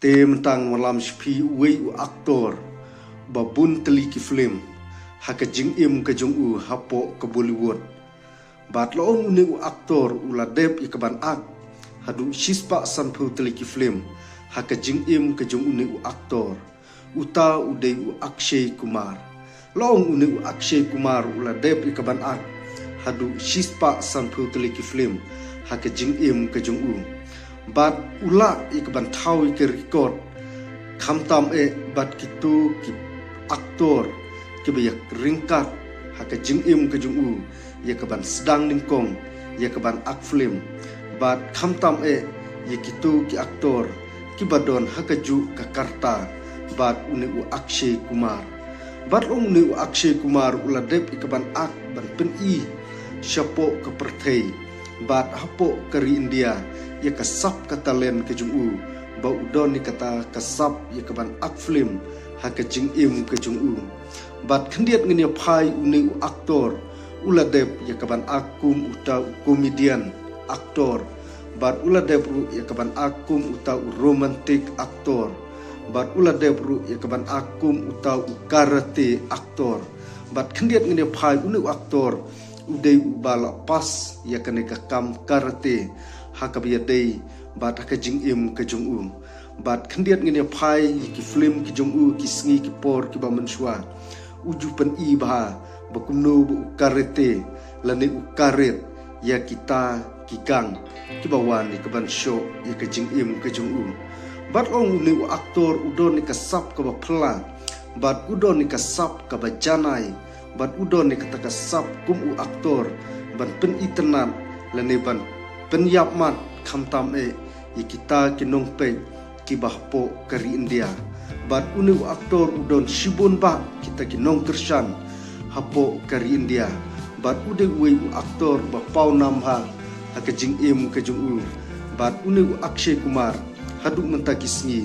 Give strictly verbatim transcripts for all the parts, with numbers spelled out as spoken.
Te mynta ngan wallam sha phi uwei u aktor ba bun tylli ki film ha ka jingim ka jong u hapoh ka Bollywood. Bad la ong une u aktor u la dep ïa ka ban ak haduh shispah sanphew tylli ki film ha ka jingim ka jong une u aktor. Uta u dei u Akshay Kumar. La ong une u Akshay Kumar u la dep ïa ka ban ak haduh shispah sanphew tylli ki film ha ka jingim ka jong u. Bad u lah ïa ka ban thaw ïa ka record khamtam eh bad kito ki aktor kiba ïa ryngkat ha ka jingim ka jong u ïa ka ban sdang nyngkong ïa ka ban ak film. Bad khamtam eh ïa kito ki aktor kiba don ha kajuh ka karta bad une u Akshay Kumar. Bad la ong une u Akshay Kumar u la dep ïa ka ban ak ban pyni shapoh ka pyrthei bad hapoh ka ri India ïa ka sap ka talent ka jong u ba u don ïa kata ka sap ïa ka ban ak film ha ka jingim ka jong u. Bad khyndiat ngin ïa phai une u aktor u la dep ïa ka ban ak kum uta u comedian aktor. Bad u la dep ruh ïa ka ban ak kum uta u romantic aktor. Bad u la dep ruh ïa ka ban ak kum uta u karate aktor. Bad khyndiat ngin ïa phai une u aktor u dei uba la pass ïa kane ka kam karate ha kaba ïadei bad ha ka jingim ka jong u. Bad khyndiat ngin ïa phai ïa ki film ki jong u ki sngi ki por kiba mynshuwa. U ju pyni bha ba kumno ba u karate lane u karet ïa kita ki gang kiba wan ïa ka ban shoh ïa ka jingim ka jong u. Bad la ong une u aktor u don ïa ka sap kaba phylla bad u don ïa ka sap kaba janai bad u don ïa kata ka sap kum u aktor ban pynitynnad lane ban pynïap mat khamtam eh ïa kita ki nongpeit kiba hapoh ka ri India. Bad une u aktor u don shibun bah kita ki nongkyrshan hapoh ka ri India. Bad u dei uwei u aktor ba pawnam bha ha ka jingim ka jong u. Bad une u Akshay Kumar haduh mynta ki sngi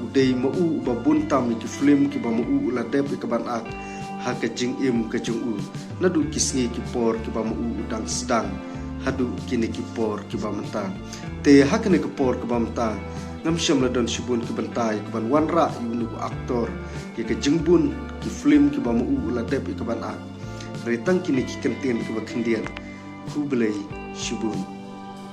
u dei ma u uba bun tam ïa ki film kiba ma u u la dep ïa ka ban ak ha ka jingim ka jong u. Naduh ki sngi ki por kiba ma u u dang sdang haduh kine ki por kiba mynta. Te ha kane ka por kaba mynta ngam shym la don shibun ki bynta ïa ka ban wanrah ïa une u aktor ïa ka jingbun ki film kiba ma u u la dep ïa ka ban ak. Hynrei tang kine ki kyntien kiba khyndiat. Khublei shibun.